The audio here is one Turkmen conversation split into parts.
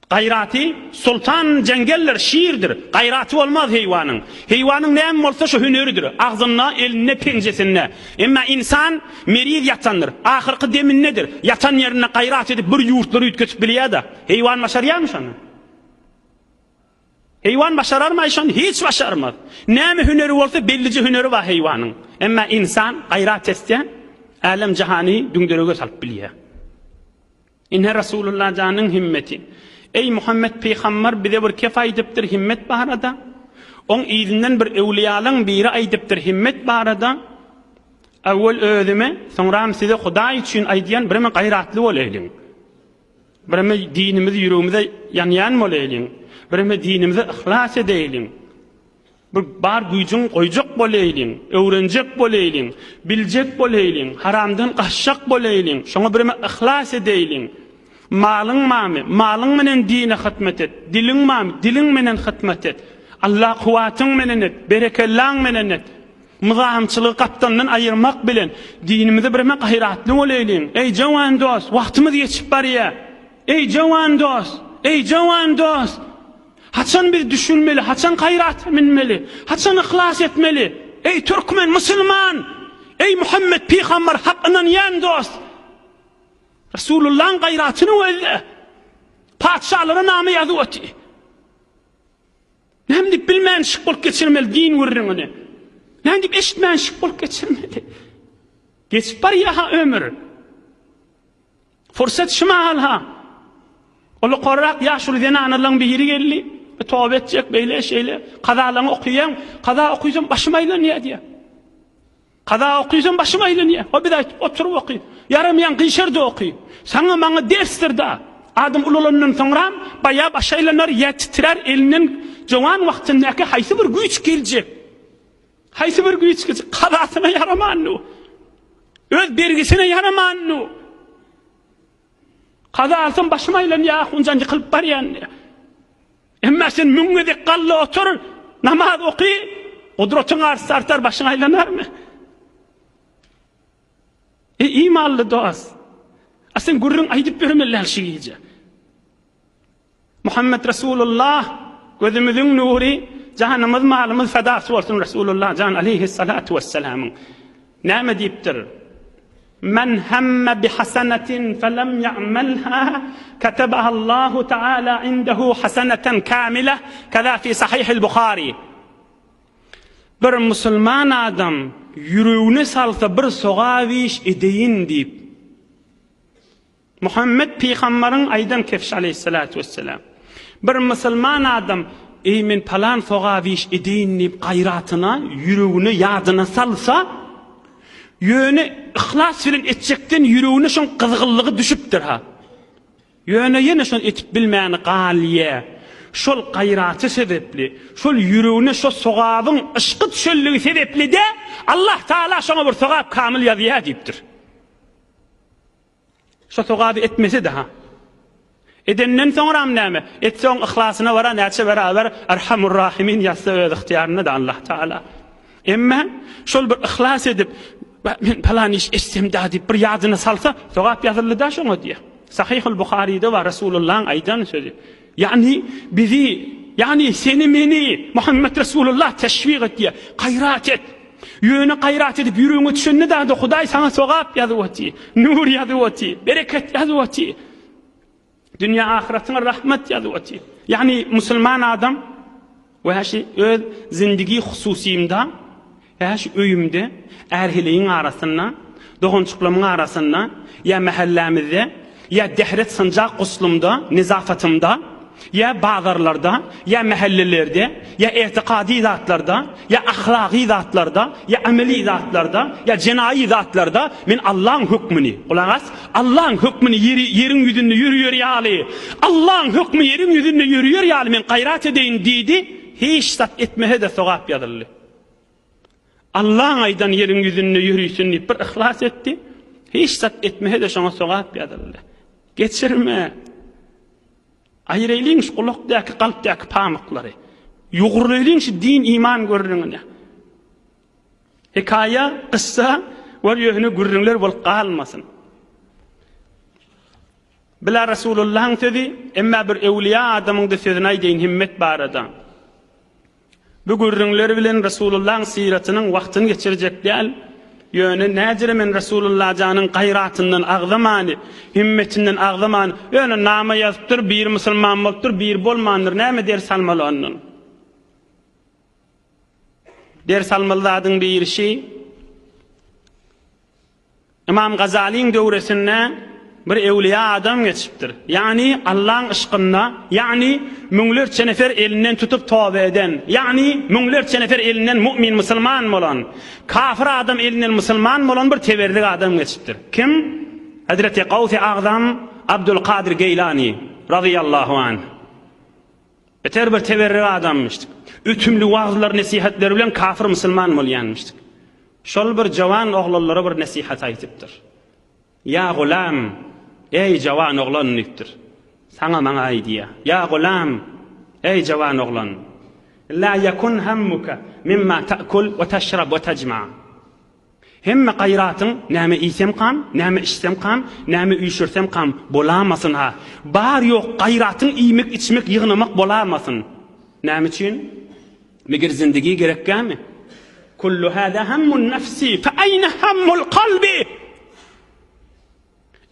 Gaýraty, Soltan jeňgeldir, şirdir. Gaýraty bolmaz heýwanyň. Heýwanyň näme bolsa şo hüneridir. Agzynda, elinde, penjesinde. Emma ynsan meriz ýatandyr. Ahyrky demindedir. Ýatan ýerinde gaýrat edip bir ýurtlary üýtgetip bilýär-de. Heýwan başarýarmy şony? Heýwan başararmy şony? Hiç başarmaz. Näme hüneri bolsa bellije hüneri bar heýwanyň. Emma ynsan gaýrat etse, älem-jahany düňderege salyp bilýär. Ine Resulullah janyň himmeti. Eý Muhammet pygambar bize bir kef aýdypdyr himmet barada. Oň yzyndan bir öwliýalaň biri aýdypdyr himmet barada. Awwal özüme, soňram size Hudaý üçin aýdýan bireme gaýratly bolaýlyň. Bireme dinimiz ýüregimize ýanýan bolaýlyň. Bireme dinimize yhlas edeýliň. Bir bar güýjüň goýjak bolaýlyň, öwrenjek bolaýlyň, biljek bolaýlyň, haramdan gaçjak bolaýlyň, şoňa bireme yhlas edeýliň. Malyň barmy, malyň menen dine hytmat et, diliň barmy, diliň menen hytmat et. Allah kuwwatyň menen et, berekellaň menen et. Myzamçylygy gapdalyndan aýyrmak bilen, dinimize bireme gaýratly bolaýlyň. Eý, jowan dost, wagtymyz geçip barýar. Eý, jowan dost! Eý, jowan dost! Haçan biz düşünmeli, haçan gaýrata münmeli, haçan yhlas etmeli? Eý türkmen, musulman! Eý Muhammet pygamber hak ynanýan dost! Resulullahyň gaýratyny gözle! Patyşalara name ýazyp oty. Näme diýip bilmänşik bolup geçirmeli din gürrüňini? Näme diýip eşitmänşik bolup geçirmeli? Geçip barýa-ha ömür. Pursat şu mahal-ha. Ol ýokarrak ýaşuly zenanalaryň biri geldi. Toba etjek, beýle, şeýle. Kazalaňy okaýaň, kaza okysam başym aýlanýar diýýär. Kaza okysam başym aýlanýar. O biz aýtyp oturyp oky. Ýaramaýan gyşardy oky. Saňa maňa dersdir-da. Adam ulalandan soňram baýa baş aýlanar, ýa titrär, elinden jowan wagtyndaky haýsy bir güýç geljek. Haýsy bir güýç geljek? Kazasyna ýaramandy. Öz bergisine ýaramandy. Kaza alsam başym aýlanýar, ahunjan ýykylyp barýan diýýär. Emma sen müň gezek galla otur, namaz oky, gudratyň artsa artar, başyň aýlanarmy? Eý imanly dost, a sen gürrüň aýdyp ýörmeli däl şu gije. Muhammet Resulullah gözümiziň nury, janymyz malymyz fedasy bolsun Resulullah jan aleýhissalatu wessalamyň. Näme diýipdir? Men hemme bi hasenetin felem ya'melha katebaha Allahu taala indehu haseneten kamile keza fi sahihil Buhari. Bir musulman adam ýüregine salsa bir sogap iş edeýin diýip Muhammet pygambaryň aýdan kefşi aleýhissalatu wesselam. Bir musulman adam, Eý, men palan sogap iş edeýin diýip gaýratyna, ýüregine, ýadyna salsa, ýöne yhlas bilen etjekden ýüregine şoň gyzgynlygy düşüpdir-ha. Ýöne ýene şony etip bilmäni galýa. Şol gaýraty sebepli, şol ýüregine şo sogabyň yşky düşenligi sebepli-de Allah Taala şoňa bir sogap kamyl ýazýar diýipdir. Şo sogaby etmese-de ha. Edenden soňram näme? Etse oň yhlasyna bara näçe beraber Erhamur Rahimin ýazsa öz ygtyýarynda-da Allah Taala. Emma şol bir yhlas edip, men palan iş etsem-dä diýip bir ýadyna salsa, sogap ýazyldy-da şoňa diýýär. Sahyhul Buharyda bar Resulullahyň aýdan sözi. Ýagny bizi, ýagny seni meni Muhammet Resulullah teşwik etýär. Gaýrat et. Ýöne gaýrat edip ýüregiňe düşende dada Hudaý saňa sogap ýazyp oty, nur ýazyp oty, bereket ýazyp oty. Dünýä ahyratyňa rahmet ýazyp oty. Ýagny musulman adam we öz zindigi hususymda Hä şu öýümde är-heleýiň arasynda, dogançyklamyň arasynda, ýa mähellämizde, ýa dehret sanjak guslumda, nezafatymda, ýa bazarlarda, ýa mähellelerde, ýa etikady zatlarda, ýa ahlagy zatlarda, ýa ameli zatlarda, ýa jenaýy zatlarda men Allaň hökmüni, gulak as, Allaň hökmüni ýeri, ýeriň ýüzünde ýörüýer ýaly, Allaň hökmi ýeriň ýüzünde ýörüýer ýaly men gaýrat edeýin diýdi, hiç zat etmese-de sogap ýazyldy. Allaň aýdan ýeriň ýüzünde ýörisin diýip bir yhlas etdi. Hiç zat etmese-de şoňa sogap ýazyldy. Geçirme. Aýyraýlyň şu gulakdaky, kalpdaky pamyklary. Ýugurlaýlyň şu din iman gürrüňine. Hekaýa, kyssa we ýöne gürrüňler bolup galmasyn. Bila Resulullahyň sözi, emma bir öwliýa adamyň-da sözüni aýdaýyn himmet barada. Bu gürrüňler bilen Resulullahyň syratynyň wagtyny geçirjek däl. Ýöne näjere men Resulullah janyň gaýratyndan agzamany, himmetinden agzamany, ýöne nama ýazypdyr, biri musulman bolupdyr, biri bolmandyr, näme ders almaly ondan? Ders almaly zadyň biri şi, Ymam Gazalyň döwresinde bir öwlüýä adam geçipdir. Ýagny Allaň yşkynda, ýagny müňlerçe nefer elinden tutup toba eden, ýagny müňlerçe nefer elinden mu'min musulman bolan, kafir adam elinden musulman bolan bir teberrik adam geçipdir. Kim? Hezreti Gawsy Agzam Abdulkadyr Geýlani razyýallahu anh. Beter bir teberrik adammyşdyk. Ötümli wagyzlar, nesihatleri bilen kafir musulman bolýanmyşdyk. Şol bir jawan oglanlara bir nesihat aýdypdyr. Ýa gulam, eý jawan oglan diýipdir. Saňa maňa aýdýa. Ýa gulam, eý jawan oglan. La yakun hammuka mimma ta'kul we taşrab we tajma. Hemme gaýratyň näme iýsemkam, näme içsemkam, näme üýşürsemkam bolamasyn-ha. Bar-ýok gaýratyň iýmek-içmek, ýygnamak bolamasyn. Näme üçin? Meger zindigi gerekkämi? Kullu hada hammun nefsi, fe aýne hammul kalbi?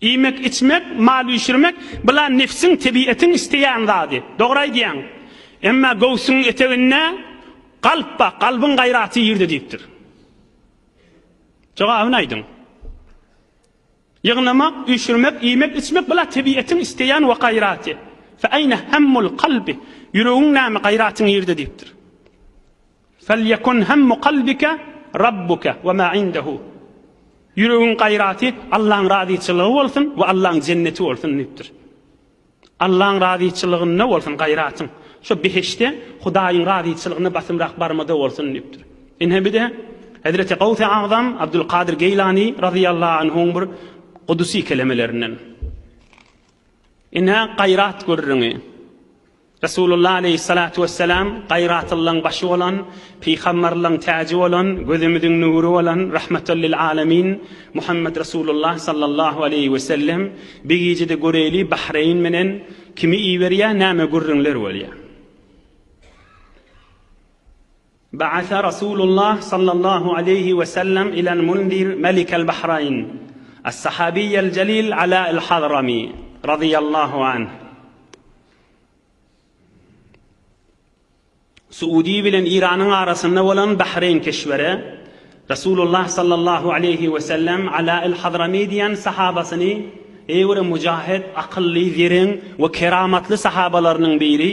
Iýmek, içmek, mal üýşürmek, bula nefsiň, tebiatyň isleýän zady. Dogry aýdýaň. Emma göwsüň eteginde kalp bar, kalbyň gaýraty ýerde diýipdir. Jogabyny aýdyň. Ýygnamak, üýşürmek, iýmek, içmek bula tebiatyň isleýän we gaýraty. Fe aýne hammul kalbi? Ýüregiň näme gaýratyň ýerde diýipdir. Felýekun hemmu kalbike Rabbuke we ma indehu. Ýüregiň gaýraty Allaň razyçylygy bolsun we Allaň jenneti bolsun diýipdir. Allaň razyçylygynda bolsun gaýratyň. Şo behişde Hudaýyň razyçylygyna basymrak barmada bolsun diýipdir. Ine bir-de Hezreti Gawsy Agzam Abdulkadyr Geýlani razyýallahu anhuň bir gudusy kelemelerinden. Ine gaýrat gürrüňi. Resulullah aleýhissalatu wessalam gaýratyllaň başy bolan, pygamberleň täji bolan, gözümiziň nury bolan Rahmetel lil alemin Muhammed Resulullah sallallahu aleýhi wesellem bir gijede göreli Bahreýn menen kimi iberýär näme gürrüňler bolýar. Ba'asa Rasulullah sallallahu aleýhi wesellem ilel Munzir melikel Bahraýn as-sahabiýel jelil Ala'l Hadrami razyýallahu anh. Suudi bilen Iranyň arasynda bolan Bahreýn keşwere Resulullah sallallahu aleýhi we sellem Ala'l Hadrami diýen sahabasyny eý bir mujahid, akylly, zereň we keramatly sahabalarynyň biri.